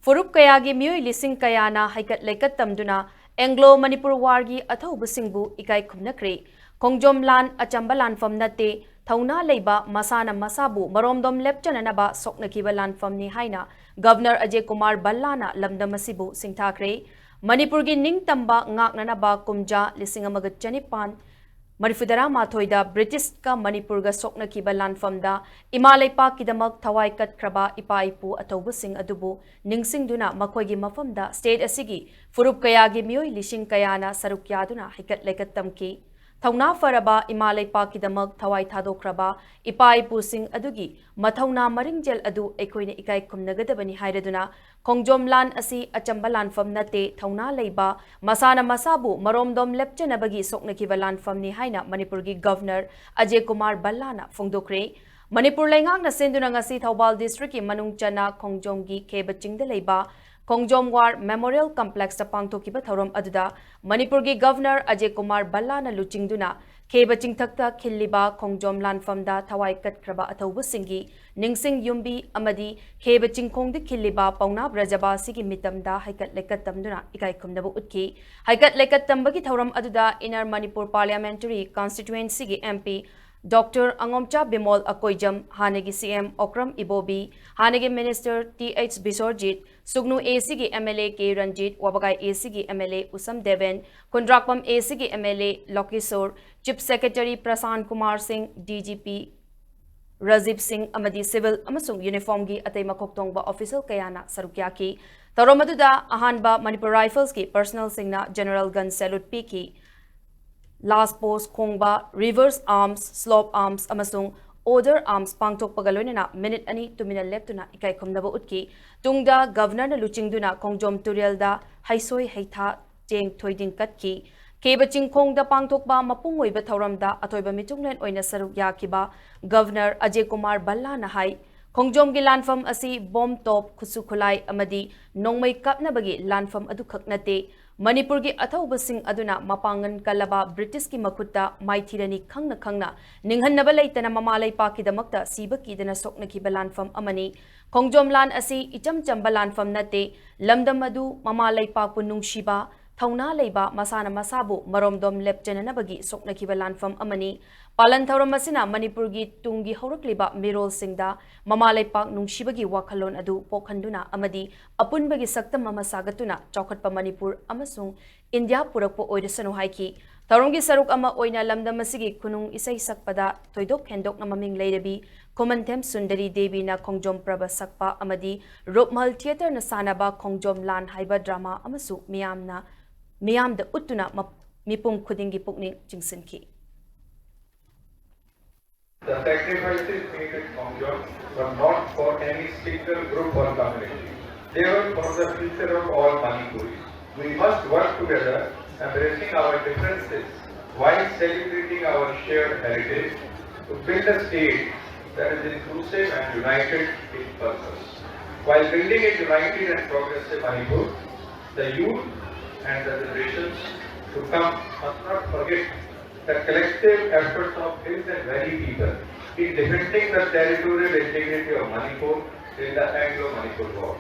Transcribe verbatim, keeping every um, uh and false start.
ꯐꯨꯔꯨꯞ ꯀꯌꯥꯒꯤ ꯃꯤꯑꯣꯏ ꯂꯤꯁꯤꯡ ꯀꯌꯥꯅ ꯍꯩꯀꯠ ꯂꯩꯀꯠ ꯇꯝꯗꯨꯅ ꯑꯦꯡꯒ꯭ꯂꯣ ꯃꯅꯤꯄꯨꯔ ꯋꯥꯔꯒꯤ ꯑꯊꯧꯕꯁꯤꯡꯕꯨ ꯏꯀꯥꯏ ꯈꯨꯝꯅꯈ꯭ꯔꯦ꯫ ꯈꯣꯡꯖꯣꯝ ꯂꯥꯟ ꯑꯆꯝꯕ ꯂꯥꯟꯐꯝ ꯅꯠꯇꯦ, ꯊꯧꯅꯥ ꯂꯩꯕ ꯃꯁꯥꯅ ꯃꯁꯥꯕꯨ ꯃꯔꯣꯝꯗꯣꯝ ꯂꯦꯞꯆꯅꯅꯕ ꯁꯣꯛꯅꯈꯤꯕ ꯂꯥꯟꯐꯝꯅꯤ ꯍꯥꯏꯅ ꯒꯕꯅꯔ ꯑꯖꯦ ꯀꯨꯃꯥꯔ ꯚꯜꯂꯥꯅ ꯂꯝꯗꯝ ꯑꯁꯤꯕꯨ ꯁꯤꯡꯊꯥꯈ꯭ꯔꯦ꯫ ꯃꯅꯤꯄꯨꯔꯒꯤ ꯅꯤꯡꯇꯝꯕ ꯉꯥꯛꯅꯅꯕ ꯀꯨꯝꯖꯥ ꯂꯤꯁꯤꯡ ꯑꯃꯒ ꯆꯅꯤꯄꯥꯟ ꯃꯔꯤꯐꯨꯇꯔꯥ ꯃꯥꯊꯣꯏꯗ ꯕ꯭ꯔꯤꯇꯤꯁꯀ ꯃꯅꯤꯄꯨꯔꯒ ꯁꯣꯛꯅꯈꯤꯕ ꯂꯥꯟꯐꯝꯗ ꯏꯃꯥ ꯂꯩꯄꯥꯛꯀꯤꯗꯃꯛ ꯊꯋꯥꯏ ꯀꯠꯈ꯭ꯔꯕ ꯏꯄꯥ ꯏꯄꯨ ꯑꯊꯧꯕꯁꯤꯡ ꯑꯗꯨꯕꯨ ꯅꯤꯡꯁꯤꯡꯗꯨꯅ ꯃꯈꯣꯏꯒꯤ ꯃꯐꯝꯗ ꯁ꯭ꯇꯦꯠ ꯑꯁꯤꯒꯤ ꯐꯨꯔꯨꯞ ꯀꯌꯥꯒꯤ ꯃꯤꯑꯣꯏ ꯂꯤꯁꯤꯡ ꯀꯌꯥꯅ ꯁꯔꯨꯛ ꯌꯥꯗꯨꯅ ꯍꯩꯀꯠ ꯂꯩꯀꯠ ꯇꯝꯈꯤ꯫ ꯊꯧꯅꯥ ꯐꯔꯕ ꯏꯃꯥ ꯂꯩꯄꯥꯛꯀꯤꯗꯃꯛ ꯊꯋꯥꯏ ꯊꯥꯗꯣꯛꯈ꯭ꯔꯕ ꯏꯄꯥ ꯏꯄꯨꯁꯤꯡ ꯑꯗꯨꯒꯤ ꯃꯊꯧꯅꯥ ꯃꯔꯤꯡꯖꯦꯜ ꯑꯗꯨ ꯑꯩꯈꯣꯏꯅ ꯏꯀꯥꯏ ꯈꯨꯝꯅꯒꯗꯕꯅꯤ ꯍꯥꯏꯔꯗꯨꯅ, ꯈꯣꯡꯖꯣꯝ ꯂꯥꯟ ꯑꯁꯤ ꯑꯆꯝꯕ ꯂꯥꯟꯐꯝ ꯅꯠꯇꯦ, ꯊꯧꯅꯥ ꯂꯩꯕ, ꯃꯁꯥꯅ ꯃꯁꯥꯕꯨ ꯃꯔꯣꯝꯗꯣꯝ ꯂꯦꯞꯆꯅꯕꯒꯤ ꯁꯣꯛꯅꯈꯤꯕ ꯂꯥꯟꯐꯝꯅꯤ ꯍꯥꯏꯅ ꯃꯅꯤꯄꯨꯔꯒꯤ ꯒꯕꯅꯔ ꯑꯖꯦ ꯀꯨꯃꯥꯔ ꯚꯜꯂꯥꯅ ꯐꯣꯡꯗꯣꯛꯈ꯭ꯔꯦ꯫ ꯃꯅꯤꯄꯨꯔ ꯂꯩꯉꯥꯛꯅ ꯁꯤꯟꯗꯨꯅ ꯉꯁꯤ ꯊꯧꯕꯥꯜ ꯗꯤꯁꯇ꯭ꯔꯤꯛꯀꯤ ꯃꯅꯨꯡ ꯆꯟꯅ ꯈꯣꯡꯖꯣꯝꯒꯤ ꯈꯦꯕ ꯆꯤꯡꯗ ꯂꯩꯕ ꯈꯣꯡꯖꯣꯝ ꯋꯥꯔ ꯃꯦꯃꯣꯔꯤꯌꯦꯜ ꯀꯝꯄ꯭ꯂꯦꯛꯁꯇ ꯄꯥꯡꯊꯣꯛꯈꯤꯕ ꯊꯧꯔꯝ ꯑꯗꯨꯗ ꯃꯅꯤꯄꯨꯔꯒꯤ ꯒꯕꯅꯔ ꯑꯖꯦ ꯀꯨꯃꯥꯔ ꯚꯜꯂꯥꯅ ꯂꯨꯆꯤꯡꯗꯨꯅ ꯈꯦꯕ ꯆꯤꯡꯊꯛꯇ ꯈꯤꯜꯂꯤꯕ ꯈꯣꯡꯖꯣꯝ ꯂꯥꯟꯐꯝꯗ ꯊꯋꯥꯏ ꯀꯠꯈ꯭ꯔꯕ ꯑꯊꯧꯕꯁꯤꯡꯒꯤ ꯅꯤꯡꯁꯤꯡ ꯌꯨꯝꯕꯤ ꯑꯃꯗꯤ ꯈꯦꯕ ꯆꯤꯡꯈꯣꯡꯗ ꯈꯤꯜꯂꯤꯕ ꯄꯥꯎꯅꯥ ꯕ꯭ꯔꯖꯕꯥꯁꯤꯒꯤ ꯃꯤꯇꯝꯗ ꯍꯩꯀꯠ ꯂꯩꯀꯠ ꯇꯝꯗꯨꯅ ꯏꯀꯥꯏ ꯈꯨꯝꯅꯕ ꯎꯠꯈꯤ꯫ ꯍꯩꯀꯠ ꯂꯩꯀꯠ ꯇꯝꯕꯒꯤ ꯊꯧꯔꯝ ꯑꯗꯨꯗ ꯏꯟꯅꯔ ꯃꯅꯤꯄꯨꯔ ꯄꯥꯔꯂꯤꯌꯥꯃꯦꯟꯇꯔꯤ ꯀꯟꯁꯇꯤꯇ꯭ꯋꯦꯟꯁꯤꯒꯤ M P doctor Angomcha Bimol Akoijam, ꯍꯥꯟꯅꯒꯤ ꯁꯤ ꯑꯦꯝ ꯑꯣꯀ꯭ꯔꯝ ꯏꯕꯣꯕꯤ, ꯍꯥꯟꯅꯒꯤ ꯃꯤꯅꯤꯁꯇꯔ ꯇꯤ ꯑꯩꯆ ꯕꯤꯁꯣꯔꯖꯤꯠ, ꯁꯨꯒꯅꯨ ꯑꯦ ꯁꯤꯒꯤ M L A K Ranjit, ꯋꯥꯕꯒꯥꯏ ꯑꯦ ꯁꯤꯒꯤ M L A Usham Deben, Khundrakpam A ꯁꯤꯒꯤ M L A Lokeshwar, chief secretary Prashant Kumar Singh, D G P Rajiv ꯁꯤꯡ ꯑꯃꯗꯤ ꯁꯤꯚꯤꯜ ꯑꯃꯁꯨꯡ ꯌꯨꯅꯤꯐꯣꯔꯝꯒꯤ ꯑꯇꯩ ꯃꯀꯣꯛ ꯊꯣꯡꯕ ꯑꯣꯐꯤꯁꯤꯌꯦꯜ ꯀꯌꯥꯅ ꯁꯔꯨꯛ ꯌꯥꯈꯤ꯫ ꯊꯧꯔꯝ ꯑꯗꯨꯗ ꯑꯍꯥꯟꯕ ꯃꯅꯤꯄꯨꯔ ꯔꯥꯏꯐꯜꯁꯀꯤ ꯄꯔꯁꯅꯦꯜꯁꯤꯡꯅ ꯖꯦꯅꯔꯦꯜ ꯒꯟ ꯁꯦꯂꯨꯠ ꯄꯤꯈꯤ꯫ ꯂꯥꯁ ꯄꯣꯁ ꯈꯣꯡꯕ, ꯔꯤꯚꯔꯁ ꯑꯥꯔꯝꯁ, ꯁ꯭ꯂꯣꯞ ꯑꯥꯔꯝꯁ ꯑꯃꯁꯨꯡ ꯑꯣꯔꯗꯔ ꯑꯥꯔꯝꯁ ꯄꯥꯡꯊꯣꯛꯄꯒ ꯂꯣꯏꯅꯅ ꯃꯤꯅꯤꯠ ꯑꯅꯤ ꯇꯨꯃꯤꯟꯅ ꯂꯦꯞꯇꯨꯅ ꯏꯀꯥꯏ ꯈꯨꯝꯅꯕ ꯎꯠꯈꯤ꯫ ꯇꯨꯡꯗ ꯒꯚꯔꯅꯔꯅ ꯂꯨꯆꯤꯡꯗꯨꯅ ꯈꯣꯡꯖꯣꯝ ꯇꯨꯔꯦꯜꯗ ꯍꯩꯁꯣꯏ ꯍꯩꯊꯥ ꯆꯦꯡ ꯊꯣꯏꯗꯤꯡ ꯀꯠꯈꯤ꯫ ꯈꯦꯕ ꯆꯤꯡꯈꯣꯡꯗ ꯄꯥꯡꯊꯣꯛꯄ ꯃꯄꯨꯡ ꯑꯣꯏꯕ ꯊꯧꯔꯝꯗ ꯑꯊꯣꯏꯕ ꯃꯤꯊꯨꯡꯂꯦꯟ ꯑꯣꯏꯅ ꯁꯔꯨꯛ ꯌꯥꯈꯤꯕ ꯒꯚꯔꯅꯔ ꯑꯖꯦ ꯀꯨꯃꯥꯔ ꯚꯜꯂꯥꯅ ꯍꯥꯏ, ꯈꯣꯡꯖꯣꯝꯒꯤ ꯂꯥꯟꯐꯝ ꯑꯁꯤ ꯕꯣꯝ, ꯇꯣꯞ, ꯈꯨꯠꯁꯨ ꯈꯨꯠꯂꯥꯏ ꯑꯃꯗꯤ ꯅꯣꯡꯃꯩ ꯀꯥꯞꯅꯕꯒꯤ ꯂꯥꯟꯐꯝ ꯑꯗꯨꯈꯛ ꯅꯠꯇꯦ꯫ ꯃꯅꯤꯄꯨꯔꯒꯤ ꯑꯊꯧꯕꯁꯤꯡ ꯑꯗꯨꯅ ꯃꯄꯥꯡꯒꯜ ꯀꯜꯂꯕ ꯕ꯭ꯔꯤꯇꯤꯁꯀꯤ ꯃꯈꯨꯠꯇ ꯃꯥꯏꯊꯤꯔꯅꯤ ꯈꯪꯅ ꯈꯪꯅ ꯅꯤꯡꯍꯟꯅꯕ ꯂꯩꯇꯅ ꯃꯃꯥ ꯂꯩꯄꯥꯛꯀꯤꯗꯃꯛꯇ ꯁꯤꯕ ꯀꯤꯗꯅ ꯁꯣꯛꯅꯈꯤꯕ ꯂꯥꯟꯐꯝ ꯑꯃꯅꯤ꯫ ꯈꯣꯡꯖꯣꯝ ꯂꯥꯟ ꯑꯁꯤ ꯏꯆꯝ ꯆꯝꯕ ꯂꯥꯟꯐꯝ ꯅꯠꯇꯦ꯫ ꯂꯝꯗꯝ ꯑꯗꯨ ꯃꯃꯥ ꯂꯩꯄꯥꯛꯄꯨ ꯅꯨꯡꯁꯤꯕ, ꯊꯧꯅꯥ ꯂꯩꯕ, ꯃꯁꯥꯅ ꯃꯁꯥꯕꯨ ꯃꯔꯣꯝꯗꯣꯝ ꯂꯦꯞꯆꯅꯅꯕꯒꯤ ꯁꯣꯛꯅꯈꯤꯕ ꯂꯥꯟꯐꯝ ꯑꯃꯅꯤ꯫ ꯄꯥꯂꯟ ꯊꯧꯔꯝ ꯑꯁꯤꯅ ꯃꯅꯤꯄꯨꯔꯒꯤ ꯇꯨꯡꯒꯤ ꯍꯧꯔꯛꯂꯤꯕ ꯃꯤꯔꯣꯜꯁꯤꯡꯗ ꯃꯃꯥ ꯂꯩꯄꯥꯛ ꯅꯨꯡꯁꯤꯕꯒꯤ ꯋꯥꯈꯜꯂꯣꯟ ꯑꯗꯨ ꯄꯣꯛꯍꯟꯗꯨꯅ ꯑꯃꯗꯤ ꯑꯄꯨꯟꯕꯒꯤ ꯁꯛꯇꯝ ꯑꯃ ꯁꯥꯒꯠꯇꯨꯅ ꯆꯥꯎꯈꯠꯄ ꯃꯅꯤꯄꯨꯔ ꯑꯃꯁꯨꯡ ꯏꯟꯗꯤꯌꯥ ꯄꯨꯔꯛꯄ ꯑꯣꯏꯔꯁꯅꯨ ꯍꯥꯏꯈꯤ꯫ ꯊꯧꯔꯝꯒꯤ ꯁꯔꯨꯛ ꯑꯃ ꯑꯣꯏꯅ ꯂꯝꯗꯝ ꯑꯁꯤꯒꯤ ꯈꯨꯅꯨꯡ ꯏꯁꯩ ꯁꯛꯄꯗ ꯊꯣꯏꯗꯣꯛ ꯍꯦꯟꯗꯣꯛꯅ ꯃꯃꯤꯡ ꯂꯩꯔꯕꯤ ꯈꯨꯃꯟꯊꯦꯝ ꯁꯨꯟꯗꯔꯤ ꯗꯦꯕꯤꯅ ꯈꯣꯡꯖꯣꯝ ꯄ꯭ꯔꯕ ꯁꯛꯄ ꯑꯃꯗꯤ ꯔꯨꯞꯃꯍꯜ ꯊꯤꯌꯦꯇꯔꯅ ꯁꯥꯟꯅꯕ ꯈꯣꯡꯖꯣꯝ ꯂꯥꯟ ꯍꯥꯏꯕ ꯗ꯭ꯔꯃꯥ ꯑꯃꯁꯨ ꯃꯤꯌꯥꯝꯅ, ꯃꯤꯌꯥꯝꯗ ꯎꯠꯇꯨꯅ ꯃꯞ-, ꯃꯤꯄꯨꯝ ꯈꯨꯗꯤꯡꯒꯤ ꯄꯨꯛꯅꯤꯡ ꯆꯤꯡꯁꯤꯟꯈꯤ꯫ The sacrifices made at Khongjom were not for any single group or community. They were for the future of all Manipuris. We must work together, embracing our differences while celebrating our shared heritage, to build a state that is inclusive and united in purpose. While building a united and progressive Manipur, the youth and the generations to come must not forget the collective efforts of hills and valley people in defending the territorial integrity of Manipur in the Anglo-Manipur War.